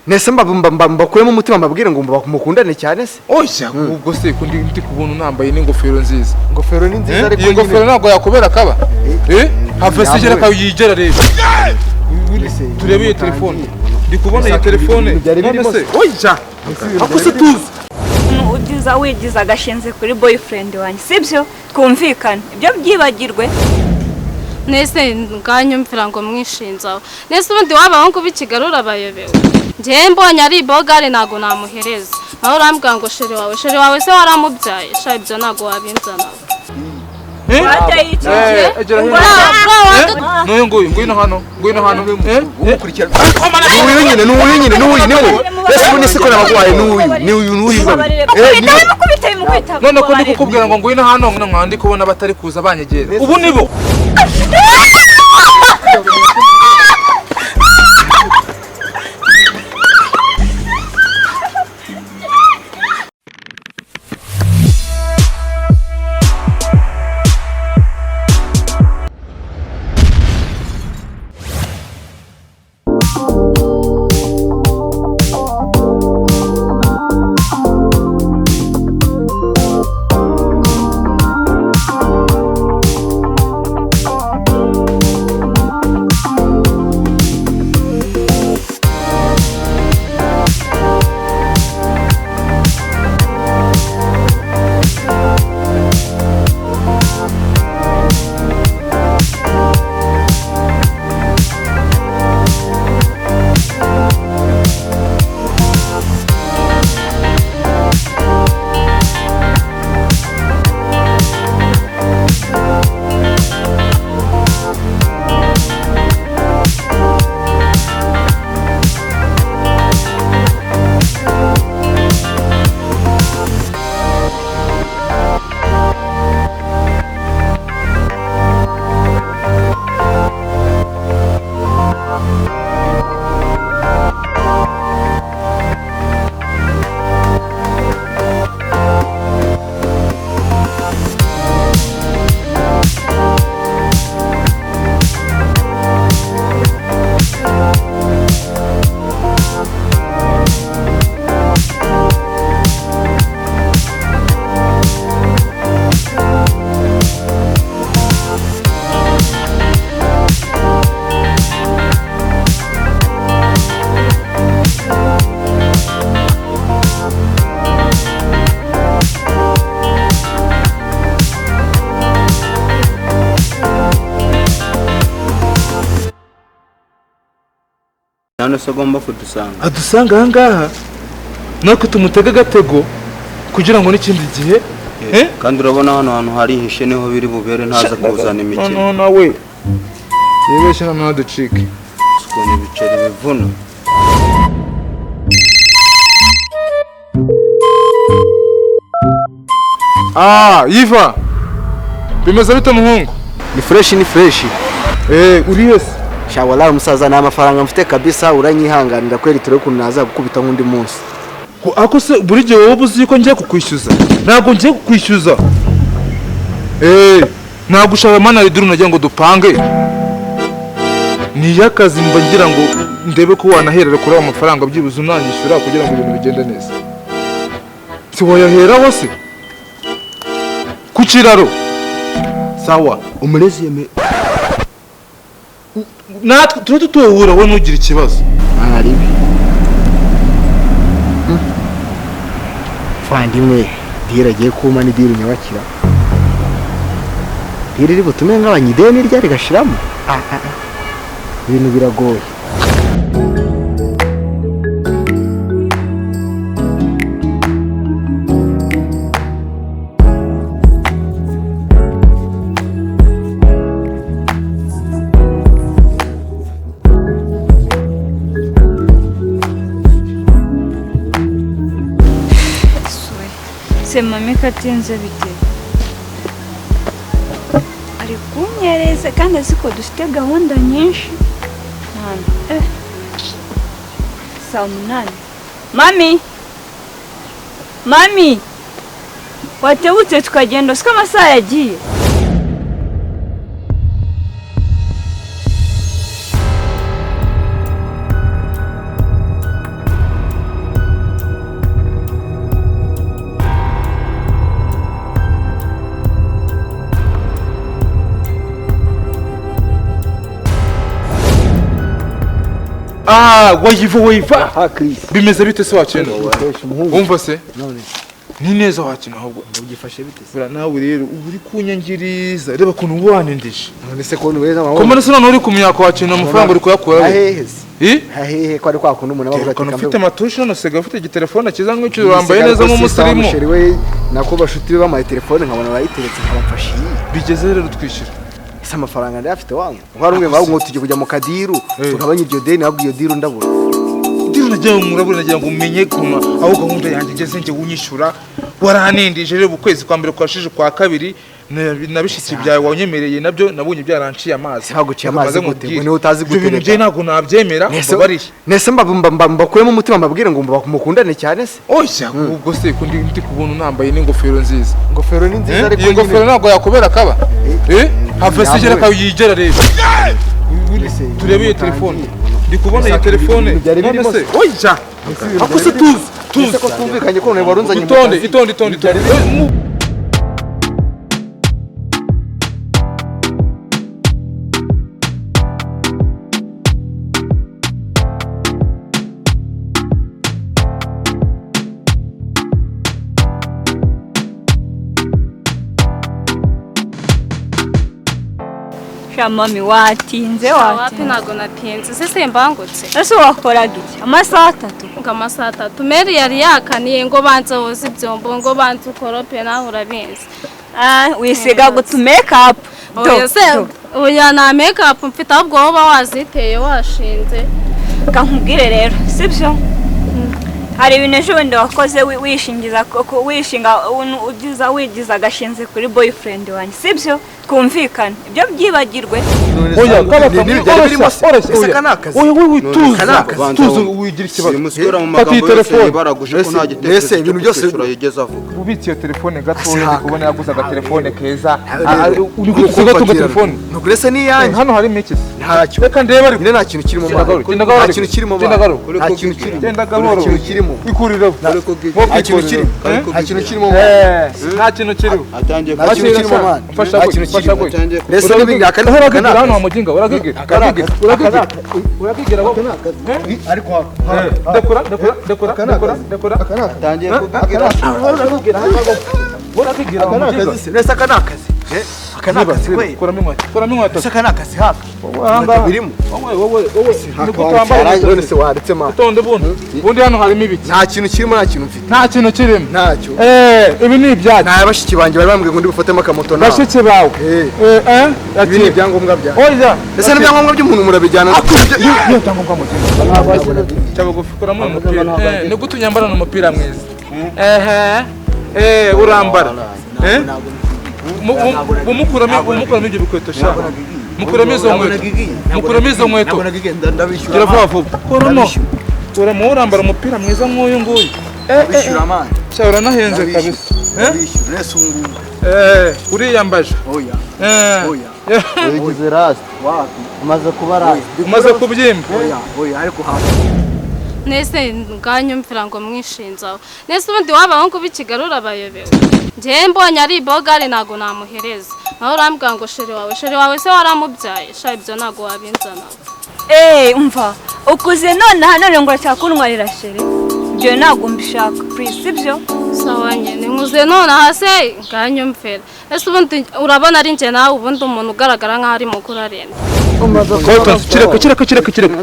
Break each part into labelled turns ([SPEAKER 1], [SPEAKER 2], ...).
[SPEAKER 1] Nese mbakuremo umutima mbabwire ngo mukundane cyane se?
[SPEAKER 2] Oya, ubwo se ko ndi kubona unambaye n'ingofero nziza.
[SPEAKER 1] Ingofero ni nziza ariko
[SPEAKER 2] iyi ngofero ntabwo yakubera kaba. Have se gera kayigera rero. Turebe iyi telefone. Ndi kubona iyi telefone. None se oya. Ako se tuzi.
[SPEAKER 3] Ugiza wigiza agashinze kuri boyfriend wanjye, sibyo? Twumvikane. Ibyo byibagirwe.
[SPEAKER 4] Nese nganyumvira ngo mwishinzaho. Nese ubundi wabahungu b'ikigarura bayobewe. Ngiye mbonye ari bogare ntago namuhereza. Naho urambwira ngo chéri wawe se waramubyaye. Sha ibyo ntago wabinzana.
[SPEAKER 2] N'uyu nguyu ngwino hano, ngwino hano.
[SPEAKER 1] Umukurikira. N'uyu nyine, n'uyu nyine, n'uyu niwe. Ese ubundi siko nabaguhaye n'uyu, n'uyu n'uyu.
[SPEAKER 2] None ko ndi kukubwira ngo ngwino hano nkandi kubona batari kuza banyegera. Ubu nibo.
[SPEAKER 5] None se agomba kudusanga?
[SPEAKER 2] Adusanga aha ngaha natwe tumutega agatego kugira ngo n'ikindi gihe.
[SPEAKER 5] Kandi urabona hano hantu hari hishe niho biri bubere ntaza kuzana imikino.
[SPEAKER 2] No nawe yebeshe nta ducike.
[SPEAKER 5] Ukuntu ibiceri bivuna.
[SPEAKER 2] Yiva bimeze bite muhungu?
[SPEAKER 1] Ni fresh, ni fresh.
[SPEAKER 2] Uri hese?
[SPEAKER 1] Shawala umusaza nta mafaranga mfite kabisa, uranyihanganira kweri ture kuntu naza gukubita nk'undi munsi.
[SPEAKER 2] Ako se buri gihe wowe uzi ko ngiye kukwishyuza? Ntabwo ngiye kukwishyuza. Nagushaka mana riduru nagira ngo dupange. Ni yakazi mba ngira ngo ndebe ko wanaherera kuri ayo mafaranga byibuze unanyishyura kugira ngo ibintu bigende neza. Si wayaheraho se? Ku kiraro. Sawa,
[SPEAKER 1] umurezi yeme
[SPEAKER 2] natwe turi tutuhura wowe ntugire ikibazo.
[SPEAKER 1] Ari Fandimwe dira agiye kuma ni dira nyabakira. Dira iri butume ngabanye ideni rya rigashiramo. Ibintu biragoye.
[SPEAKER 3] Se mami katinze bite? Ari kunyereza kandi azi ko dufite gahunda nyinshi. Mwana 8:00. Mami! Mami! Watebutse tukagenda siko amasaha yagiye.
[SPEAKER 2] Ah, wayiva wayiva. Bimeze bite se wakina? Umva se? Ni neza wakina ahubwo.
[SPEAKER 1] Ugifashe bite se?
[SPEAKER 2] Bura nawe rero ubu uri kunyangiriza. Reba kuntu wanindije.
[SPEAKER 1] None se ko nuweza
[SPEAKER 2] mama. Komana se none uri kumyaka wakina amafaranga uri kuyakura we.
[SPEAKER 1] Ahehe se. Ahehe ko ari kwa kuntu umuntu abavuga
[SPEAKER 2] ati ufite amatushi none sega ufite igitelefone cyiza nk'icyo wambaye neza nk'umusirimu.
[SPEAKER 1] Musheri we nako bashuti be bamaye telefone nkabona bayiteretse nkabafasha.
[SPEAKER 2] Bigeze rero twishyura.
[SPEAKER 1] Ese amafaranga ndayafite wangu. Hari umwe bawo ngo tujye kujya mu kadiru tugabanye iryo deni ahubwo iyo diru ndabura.
[SPEAKER 2] Diru nagiye murabura nagira ngo umenye kuma aho gahunda yanjye igeze nge unyishura waranindije rero ukwezi kwa mbere kwashije kwa kabiri nabishitsi byawe wanyemereye nabyo nabonye byaranciye amazi.
[SPEAKER 1] Baguciye amazi gute ngo niwe utazi
[SPEAKER 2] gute? Ibintu bye ntabwo nabyemera mbabariye.
[SPEAKER 1] Nese mbakuremo umutima mbabwire ngo mukundane cyane se?
[SPEAKER 2] Oya ubwo se ko ndi kubona unambaye n'ingofero nziza.
[SPEAKER 1] Ingofero ni nziza ariko
[SPEAKER 2] iyi ngofero ntabwo yakubera kaba. Have se gera kayigera rero. Turebe iyo telefone. Ndi kubona iyi telefone. None se oya ako se tuzi
[SPEAKER 1] ko twumvikanye ko none warunzanye.
[SPEAKER 2] Itonde itonde itonde.
[SPEAKER 3] Mami watinze
[SPEAKER 4] wapi ntago natinze se mbangutse.
[SPEAKER 3] Ese wakoraga iki amasaha atatu?
[SPEAKER 4] Ngo amasaha atatu Mary yari yakaniye ngo banze woze ibyombo ngo banze ukorope nawe urabizi.
[SPEAKER 3] Ah wisiga gutu make up.
[SPEAKER 4] Oya se oya na make up mfite ahubwo woba waziteye washinze.
[SPEAKER 3] Kankubwire rero sibyo? Hari ibintu ejo bundi wakoze wishingiza koko wishinga ugiza wigiza agashinze kuri boyfriend wanjye sibyo? Twumvikane ibyo byibagirwe.
[SPEAKER 2] Oya oya wewe tuza tuza wigira ikibazo.
[SPEAKER 5] Musukura mu magambo yose baraguje ko nta gitekerezo
[SPEAKER 1] ibintu byose
[SPEAKER 5] urayigeza avuga.
[SPEAKER 2] Ubitse iyo telefone gatoya ndi kubona yaguze agatelefone keza. Uri gusiga tunga telefone.
[SPEAKER 1] Nukuri se ni yanjye.
[SPEAKER 2] Hano harimo iki se?
[SPEAKER 1] Ntacyo.
[SPEAKER 2] Reka ndebe ariko.
[SPEAKER 1] Nyine nta kintu kirimo. Nta kintu kirimo. Nta kintu kirimo.
[SPEAKER 2] Genda gahoro.
[SPEAKER 1] Nta kintu kirimo.
[SPEAKER 2] Ikuriro.
[SPEAKER 1] Nta kintu kirimo. Nta kintu kirimo.
[SPEAKER 2] Nta kintu kirimo.
[SPEAKER 1] Nta kintu kirimo man. Nta kintu kirimo. Nese n'ibindi
[SPEAKER 2] akana hano wa mujinga uragigira uragigira uragigira
[SPEAKER 1] ariko
[SPEAKER 2] ndekura ndekura ndekura ndekura ndekura
[SPEAKER 5] atangiye kugira
[SPEAKER 2] uragigira
[SPEAKER 1] akazi nese aka nakazi aka nakazi kwe
[SPEAKER 2] kuramo inkweto kuramo inkweto
[SPEAKER 1] aka nakazi haka
[SPEAKER 2] ahangaha
[SPEAKER 1] birimo
[SPEAKER 2] wowe wowe wowe nigutambara
[SPEAKER 1] none se waretse ma
[SPEAKER 2] utonde bundi hano harimo ibiki
[SPEAKER 1] nta kintu kirimo nta kintu mfite
[SPEAKER 2] nta kintu kirimo
[SPEAKER 1] ntacyo
[SPEAKER 2] ibi ni ibyacu
[SPEAKER 1] nta bashiki banjye bari bambwiye ngo ndi bufatemo akamoto nawe
[SPEAKER 2] bashiki bawe
[SPEAKER 1] ibi ni ibyangombwa byanjye
[SPEAKER 2] oya
[SPEAKER 1] ese n'ibyangombwa by'umuntu murabijyana
[SPEAKER 2] iyo byangombwa mugenda cyabugufi kuramo umupira nigute unyambarana umupira mwiza urambara umukuramo ibyo bikweto sha mukuramo izo nkweto mukuramo izo nkweto gira vuba vuba kuramo kuramo urambara umupira mwiza nk'uyu nguyu sha uranahenze kabisa uriyambaje
[SPEAKER 5] wigize rasta umaze kuba rasta
[SPEAKER 2] umaze kubyimba
[SPEAKER 4] Nese nganyumvira ngo mwishinzaho. Nese ubundi w'abahungu b'i Kigali urabayobewe. Njye mbonye ari ibogare ntago namuhereza. Nawe urambwira ngo sheri wawe se waramubyaye. Sha ibyo ntago wabinzana.
[SPEAKER 3] Umva ukuze none none ngo cyakuntwarira sheri. Ibyo ntago mbishaka. Please sibyo?
[SPEAKER 4] Sawa nyene nkuze none hase nganyumvira. Ese ubundi urabona ari nje nawe ubundi umuntu ugaragara nkaho ari mukuru arenda.
[SPEAKER 2] Kireka kireka kireka kireka.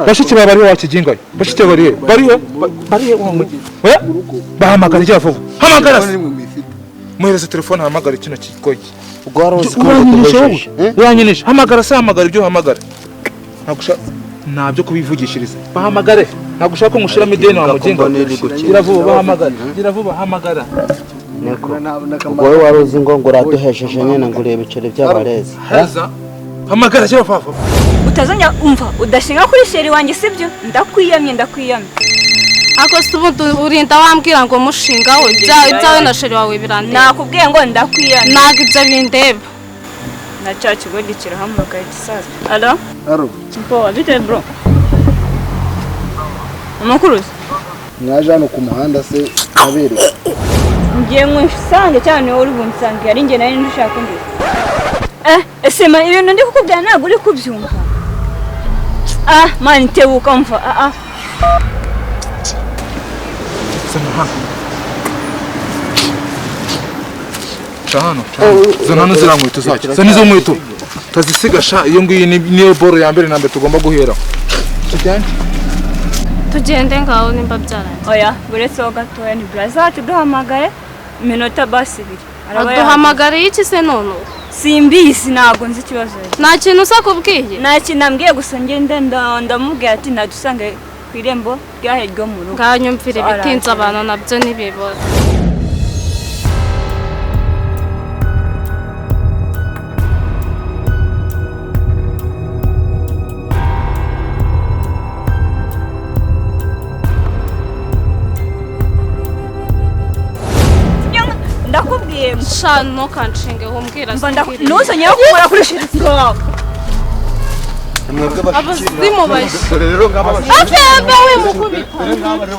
[SPEAKER 2] Bashiki bawe bariho wakigingayo. Bashiki bawe barihe? Bariho? Barihe oya? Bahamagara ijya vuba. Hamagara. Muhereze telefone hamagara kino kigoyi. Uranyinisha. Hamagara se hamagara ibyo hamagara. Nagusha nabyo kubivugishiriza. Bahamagare. Nagushaka ko ngushiramo ideni wa muginga. Gira vuba bahamagara. Gira vuba hamagara.
[SPEAKER 5] Niko. Wowe waruzi ngo nguraduhesheje nyene ngurebe ibiceri by'abarezi.
[SPEAKER 2] Heza. Hamagara cyo fafa.
[SPEAKER 3] Utazanya umva udashinga kuri sheri wanjye sibyo? Ndakwiyamye ndakwiyamye.
[SPEAKER 4] Ako se ubundi urinda wambwira ngo mushinga we ibyawe na sheri wawe birandeba.
[SPEAKER 3] Nakubwiye ngo ndakwiyamye.
[SPEAKER 4] Ntabwo ibyo bindeba.
[SPEAKER 3] Na cya kigo gikirahamagaye gisaza. Allo?
[SPEAKER 1] Allo.
[SPEAKER 3] Bo, bite bro? Amakuru?
[SPEAKER 1] Mwaje hano ku muhanda se abereye.
[SPEAKER 3] Ngiye mwisange cyane uri bunsange ari nge nari ndishaka ndi. Ese ma ibintu ndi kukubwira ntabwo uri kubyumva. Ah, man tebuka mva. Ah ah.
[SPEAKER 2] Zana hano. Cano, cano. Zana hano ziriya nkweto zacu. Zana izo nkweto. Tazisiga sha, iyo ngiyi niyo boro ya mbere na mbere tugomba guhera. Tujyane.
[SPEAKER 4] Tugende ngaho nimba byarangiye.
[SPEAKER 3] Oya, buretse ho gatoya ni braza tuduhamagaye iminota basi ibiri.
[SPEAKER 4] Aduhamagariye iki se none?
[SPEAKER 3] Simbizi ntabwo nzi ikibazo.
[SPEAKER 4] Nta kintu usa kubwiye?
[SPEAKER 3] Nta kintu ambwiye gusa ngende ndamubwira ati nadusange ku irembo ryahe ryo mu rugo.
[SPEAKER 4] Nganyumvire bitinze abantu nabyo nibibora.
[SPEAKER 3] Ndakubwiye
[SPEAKER 4] sha ntukanshinge umbwira
[SPEAKER 3] ntuzongere kumara kuri sheri wawe.
[SPEAKER 1] Dore rero ngaba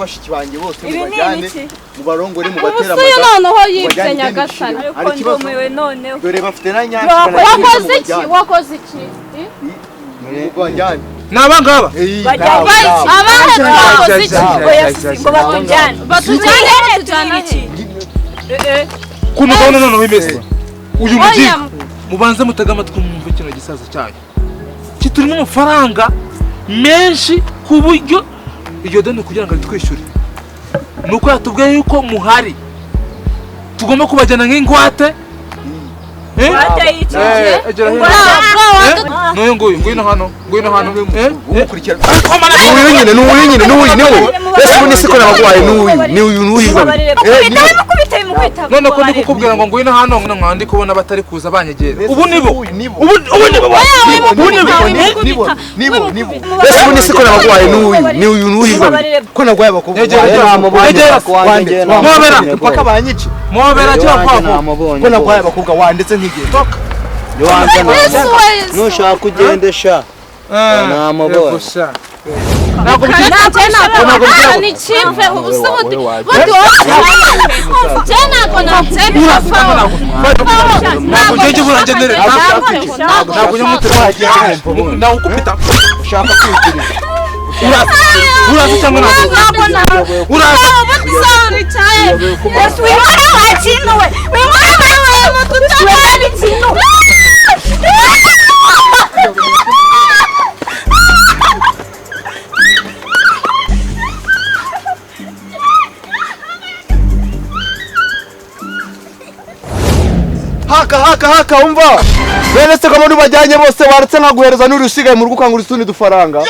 [SPEAKER 1] bashiki banjye bose mubajyane mubarongore mubatera
[SPEAKER 4] amata. Ubu noneho yibye Nyagasani.
[SPEAKER 3] Ariko ndumiwe noneho.
[SPEAKER 1] Dore bafite na nyanshi.
[SPEAKER 4] Wakoze iki? Wakoze iki?
[SPEAKER 1] Mubajyane.
[SPEAKER 2] Naba ngaba.
[SPEAKER 4] Abahe twakoze iki?
[SPEAKER 3] Ngo batujyane.
[SPEAKER 4] Batujyane tujyane iki?
[SPEAKER 2] Kuno gahunda noneho imeze. Uyu mugiye mubanze mutega amatwi mwumve kino gisaza cyanyu. Kiturimo amafaranga menshi ku buryo iryo deni kugira ngo ritwishyure. Nuko yatubwiye yuko muhari tugomba kubajyana nk'ingwate. N'uyu nguyu ngwino hano, ngwino hano.
[SPEAKER 1] N'uyu nyine, n'uyu nyine, n'uyu niwe. Ese ubu siko nabaguhaye n'uyu, ni uyu n'uyu.
[SPEAKER 2] None ko ndi kukubwira ngo ngwino hano nkandi kubona batari kuza banyegera. Ubu nibo. Ubu nibo. Ubu nibo.
[SPEAKER 1] Nibo, nibo. Ese ubu siko nabaguhaye n'uyu, ni uyu n'uyu. Ko naguhaye abakobwa.
[SPEAKER 2] Mobera
[SPEAKER 1] mpaka banyice.
[SPEAKER 2] Mobera cyo kwako.
[SPEAKER 1] Ko naguhaye abakobwa wandetse ntigende.
[SPEAKER 5] Nushaka ugende sha. Namubonye.
[SPEAKER 2] Ntabwo
[SPEAKER 4] ni ubusa bundi ntabwo nabyemera.
[SPEAKER 2] Ntabwo njye burangenere. Ntabwo nyamutera. Ndagukubita.
[SPEAKER 1] Ushaka kwigirira.
[SPEAKER 2] Uraza cyangwa ntabwo? Uraza.
[SPEAKER 1] Haka haka haka umva. Bene se ko muri bajyanye bose waretse nkaguhereza n'uri usigaye mu rugo ukangura utundi dufaranga.